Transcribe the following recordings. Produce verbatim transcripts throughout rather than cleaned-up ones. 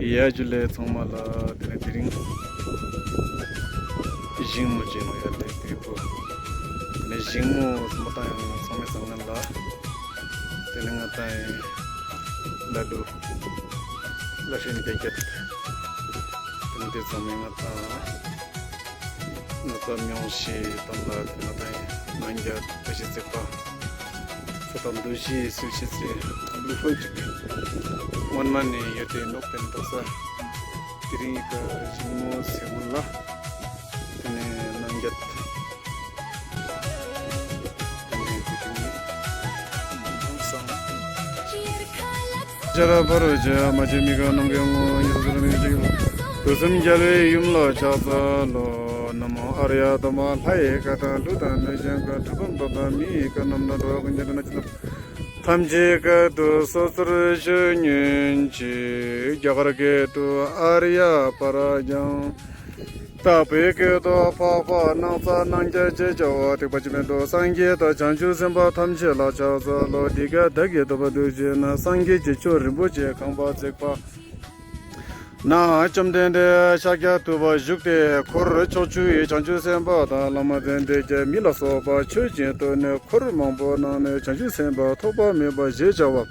ཡ་ཇུ་ལེ་ཚང་མ་ལ། དེ་ནས་དེ་རིང་ཞིང་རྨོ་བྱེད་ནོ་ཡ་ལེ་དེ་པོ། དེ་ནས་ཞིང་རྨོ་མ་བཏང་ཡང་ཚང་མས་བཟང་ངན་ལ། དེ་ནས་ང་ཏང་ལ་ལུ་ལ་ཤན་བེ་ཀེད། དེ་ནས་དེ་ཚང་མས་ང་ཏང་ནུས་པ་མྱོང་ཤེས་དང་ལ་དེ་ང་ཏང་ནང་རྒྱ་བེ་ཤེས་ཚེག་པ། ས་དང་འདུ་ཤེས་སུ་ཤེས་ཚེ་ལུ་ཧོན་ཅིག་སྔོན་མ་ནས་ཡོད་དེ་ནོག་པེན་ཏོ་ས། དེ་རིང་གི་ཞིང་རྨོ་ཟེར་མོ་ལ། དེ་ནས་ནང་རྒྱ། དེ་ནས་དེ་རིང་སང་། ཇ་ར་བ་རོ་ཇ་མ་ཇེ་མི་ག་ནམ་གེ་ངོ་ཡི་སུ་ར་མི་ཇེ་ཡོ། དུ་སེམས་རྒྱལ་བའི་ཡུམ་ལ་ཕྱག་འཚལ་ལོ། ན་མོ་ཨཱརྱ་དྷརྨ། ལྷ་ཡི་བཀའ་དང་ཀླུ་དང་གནོད་སྦྱིན་བཀའ། གྲུལ་བུམ་དག་དང་མི་ཡི་བཀའ། རྣམས་ལ་འགྲོ་བ་ཀུན་གྱི་དོན་ལ་ཕྱག་འཚལ། ཐམས་ཅད་སྐད་དུ་སོ་སོར་ཞུ་ཉན་ཅིག་རྒྱ་གར་སྐད་དུ། ཨཱརྱ་པཱ་ར་ཛྙཱ། དྭགས་པོའི་སྐད་དུ། འཕགས་པ་སྣང་ས་སྣང་རྒྱ་ཞེས་བྱ་བ་ཐེག་པ་ཆེན་པོའི་མདོ། སངས་རྒྱས་དང་བྱང་ཆུབ་སེམས་དཔའ་ཐམས་ཅད་ལ་ཕྱག་འཚལ་ལོ། འདི་སྐད་བདག་གིས་ཐོས་པ་དུས་གཅིག་ན། སངས་རྒྱས་ཀྱི་ཆོས་རིན་པོ་ཆེ་གང་བར་བརྩེགས་པ་ན། བཅོམ་ལྡན་འདས་ཤཱཀྱ་ཐུབ་པ་བཞུགས་ཏེ། འཁོར་ཕྱོགས་བཅུ་ཡི་བྱང་ཆུབ་སེམས་དཔའ་དང་བླ་མ་ཙནྡན་དང་མི་ལ་སོགས་པ་མཆོད་ཅིང་བསྟོད་ནས། འཁོར་མང་པོའི་ནང་ནས་བྱང་ཆུབ་སེམས་དཔའ་ཐོགས་པ་མེད་པ་ཞེས་བྱ་བ།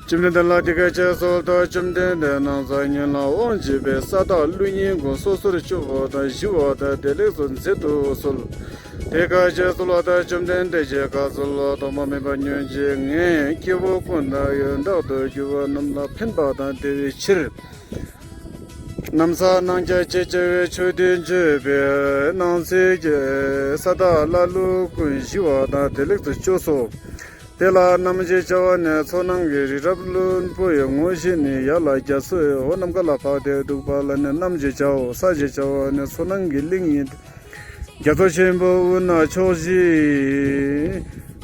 བཅོམ་ལྡན་འདས་ལ་འདི་སྐད་ཅེས་གསོལ་ཏོ། བཅོམ་ལྡན་འདས་ནམ་མཁའ་ཉིད་ལ་དབང་བྱེད་པའི་ས་བདག་ཀླུ་གཉན་ཀུན་སོ་སོར་སྐྱོབ་པ་དང་ཞི་བ་དང་བདེ་ལེགས་སུ་མཛད་དུ་གསོལ། དེ་སྐད་ཅེས་གསོལ་བ་དང་། བཅོམ་ལྡན་འདས་ཀྱིས་བཀའ་སྩལ་ལོ། ཐོགས་པ་མེད་པར་ཉོན་ཅིག་ངས་སྐྱེ་བོ་ཀུན་དང་ཡང་དག་ཏུ་གྱུར་པ་རྣམས་ལ་ཕན་པ་དང་བདེ་བའི་ཕྱིར། ནམ་མཁའ་སྣང་རྒྱ་ཞེས་བྱ་བའི་མཆོད་རྟེན་མཆོད་པའི་སྣང་གསལ་གྱི་ས་བདག་ཀླུ་ཀུན་ཞི་བ་དང་བདེ་ལེགས་སུ་བཅོས་སོ། དེ་ལ་རྣམ་ཞེས་བྱ་བ་ནི་ཚོར་སྣང་གི་རི་རབ་ཀློན་པོ་ཡི་ངོ་བོ་ཞིག་ནི་ཡར་ལ་རྒྱ་མཚོའི་འོག་ནམ་མཁའ་ལ་འཕགས་ཏེ་འདུག་པ་ལ་ནི་རྣམ་ཞེས་བྱའོ། ས་ཞེས་བྱ་བ་ནི་ཚོར་སྣང་གི་གླིང་ཡིན། རྒྱ་མཚོ་ཆེན་པོ་དབུས་ན་ཕྱོགས་བཞི་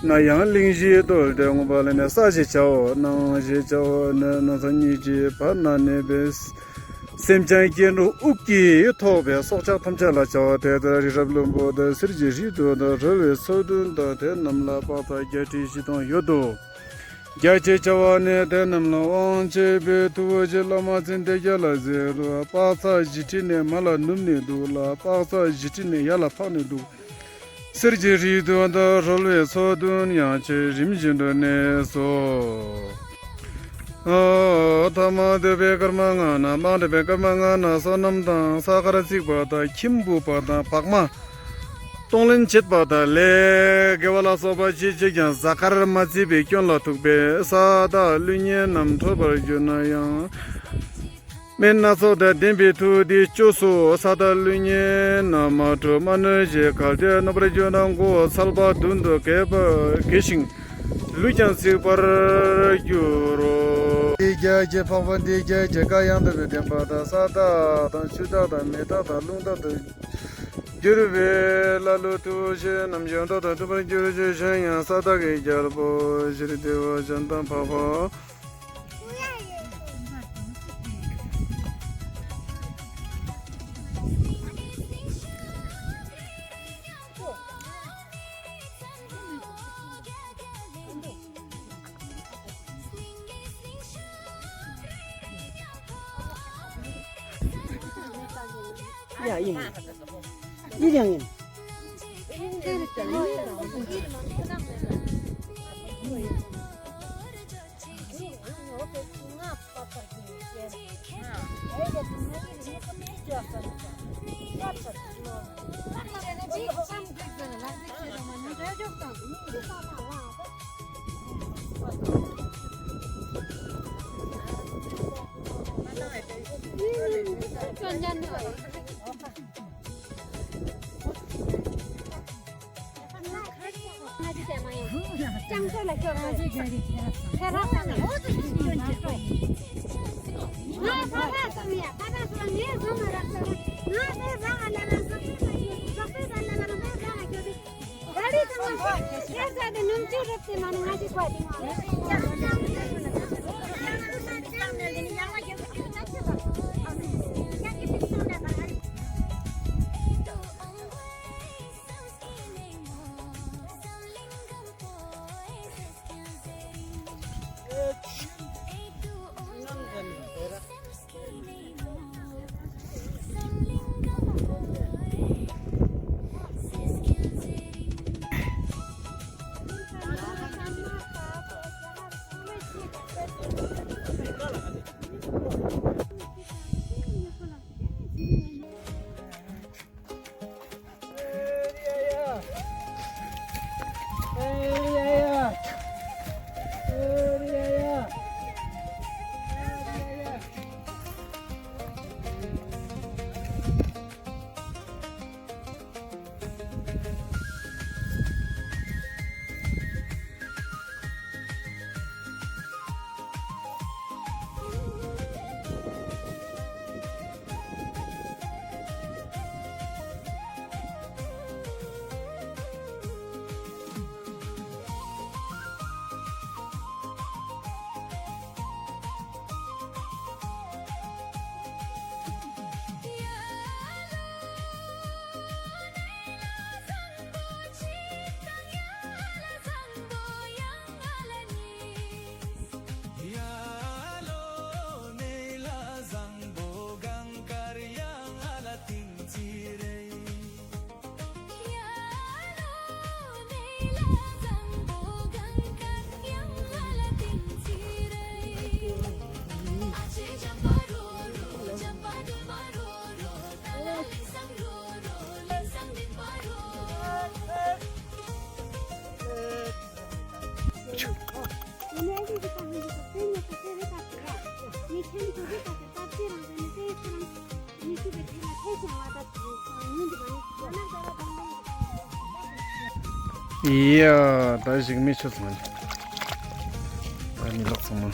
ན་ཡང་གླིང་བཞིས་བརྟོལ་ཏེ་མངོན་པ་ལ་ནི་ས་ཞེས་བྱའོ། སྣང་ཞེས་བྱ་བ་ནི་སྣང་ས་གཉིས་ཀྱི་བར་ན་གནས་པའི་སེམས་ཅན་སྐྱེ་འགྲོ་དབུགས་ཀྱིས་ཐོགས་པའི་སྲོག་ཆགས་ཐམས་ཅད་ལ་བྱ་བ་སྟེ། དེར་རི་རབ་ཀློན་པོ་དང་གསེར་གྱི་རི་དུ་དང་རོལ་བའི་མཚོ་བདུན་དང་དེ་རྣམས་ལ་དཔག་ཚད་བརྒྱད་ཁྲི་བཞི་སྟོང་ཡོད་དོ། རྒྱ་ཞེས་བྱ་བ་ནི་དེ་རྣམས་ལ་དབང་བྱེད་པའི་ཐུ་བོ་ཆེ་བླ་མ་ཙནྡན་རྒྱ་ལ་ཟེར་རོ། དཔག་ཚད་བཞི་ཁྲི་ནས་མར་ལ་ནུབ་ནས་འདུག་ལ། དཔག་ཚད་བཞི་ཁྲི་ནས་ཡར་ལ་འཕགས་ནས་འདུག་གསེར་གྱི་རི་བདུན་དང་རོལ་བའི་མཚོ་བདུན་ཡང་ཆེས་རིམ་བཞིན་དུ་གནས་སོ། ཨོ། ཐ་མ་འདོད་པའི་སྐར་མ་ལྔ་ན། མ་འདོད་པའི་སྐར་མ་ལྔ་ན་བསོད་ནམས་དང་ས་ཁར་བརྩིགས་པ་དང་ཁྱིམ་སྦུག་པ་དང་བག་མ་གཏོང་ལེན་བྱེད་པ་དང་ལས་དགེ་བ་ལ་སོགས་པ་ཅི་བྱེད་ཀྱང་གཟའ་སྐར་མ་བརྩིས་པའི་སྐྱོན་ལ་ཐུག་པས་ས་བདག་ཀླུ་གཉན་རྣམས་ཁྲོས་པར་གྱུར་ན་ཡང་། སྨན་སྣ་ཚོགས་དང་ལྡན་པའི་མཐུ་འདིས་བཅོས་སོ། ས་བདག་ཀླུ་གཉན་རྣམས་མ་ཁྲོས་མ་གནོད་ཅིང་གལ་ཏེ་གནོད་པར་གྱུར་ན་མགོ་བོ་ཚལ་པ་བདུན་དུ་གས་པ་གས་ཤིང་ལུས་ཀྱང་ཚིག་པར་འགྱུར་རོ། འདི་སྐད་ཅེས་འཕགས་པ་འདི་སྐད་ཅེས་བཀའ་ཡང་དག་པའི་བསྟན་པ་དང་ས་བདག་དང་ཆུ་བདག་དང་མེ་བདག་དང་རླུང་བདག་ཏུ་གྱུར་པའི་ཀླ་ཀློ་མཐུ་བོ་ཆེ་རྣམས་ཡོན་མདོག་དང་མཐུན་པར་གྱུར་ཅིག་གཞན་ཡང་ས་བདག་གི་རྒྱལ་པོ་ཞི་བདེ་བ་ཅན་དང་འཕགས་པ། ཡ་ཡིན། ཡིན་ཡང་ཡིན། ཡ། ད་ཞིག་མི་ཆུ་སོང་། ད་མི་ལོག་སོང་མོ།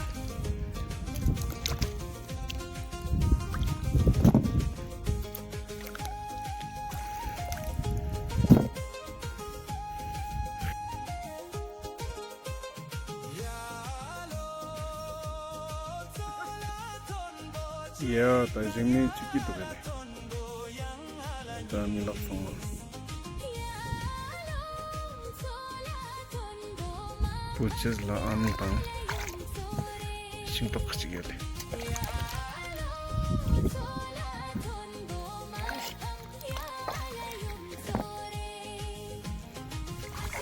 ཡ། ད་གཞན་མི་ཆུ་སྐྱིད་འདུག་ག་ལེ། ད་མི་ལོག་སོང་། བུ་ཆེས་ལ་ཨམ་དང་ཤིང་ཏོག་གཅིག་ཡོད་ལེ།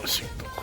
ཤིང་ཏོག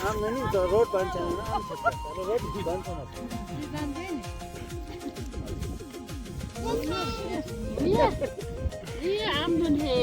आम नहीं तो रोड बंद है ना, आम से रोड बंद होना। ये, ये आम धुन है।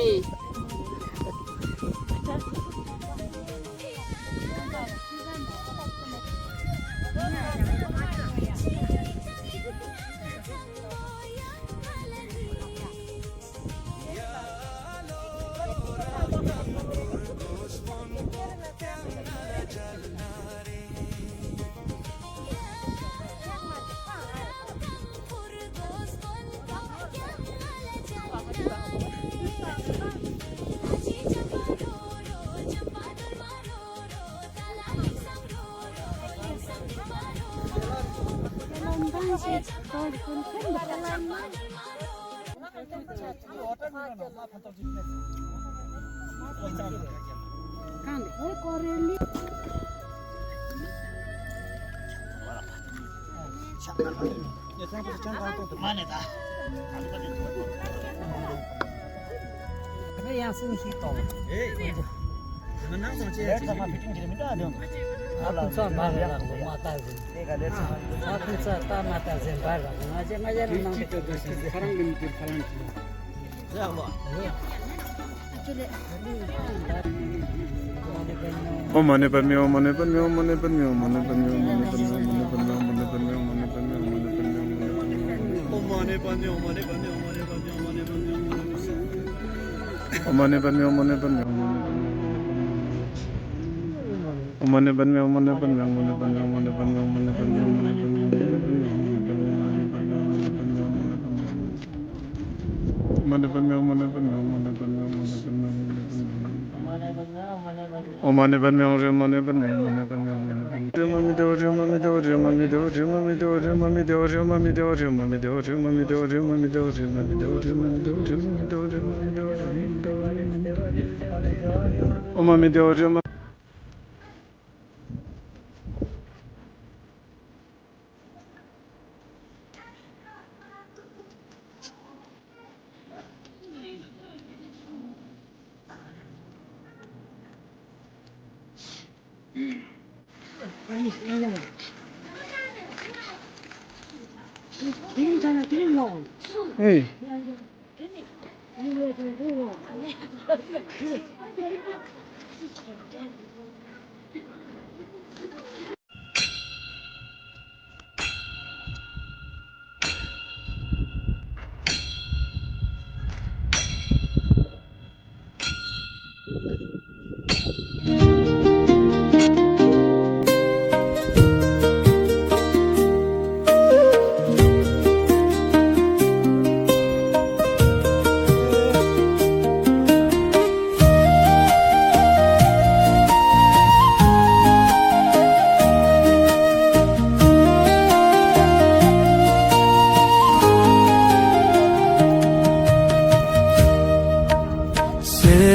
ཨོཾ་མ་ཎི་པདྨེ། ཨོཾ་མ་ཎི་པདྨེ། ཨོཾ་མ་ཎི་པདྨེ། ཨོཾ་མ་ཎི་པདྨེ། ཨེ།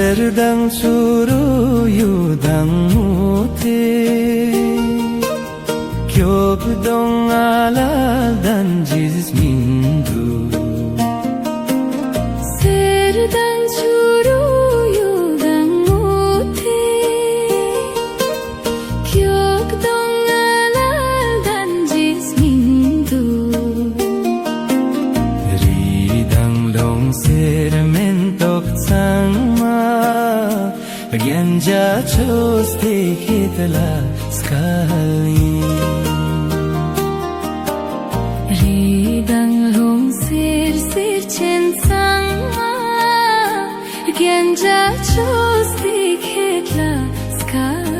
གསེར་དང་བྱུ་རུ་གཡུ་དང་མུ་ཏིག་སྐྱོགས་དང་ང་ལ་ལྡན་གྱི་མིན་འདུག་གསེར་དང་བྱུ་རུ་གཡུ་དང་མུ་ཏིག་སྐྱོགས་དང་ང་ལ་ལྡན་གྱི་མིན་འདུག་རི་དང་ལྷུང་བཟེད་མེ་ཏོག་ཚང་མ། རྒྱན་ཆ་ཆོས་དེ་ཁྱེད་ལ་སྐལ་ཡིན། རི་དང་ལྷུང་བཟེད་གསེར་ཆེན་ཚང་མ། རྒྱན་ཆ་ཆོས་དེ་ཁྱེད་ལ་སྐལ་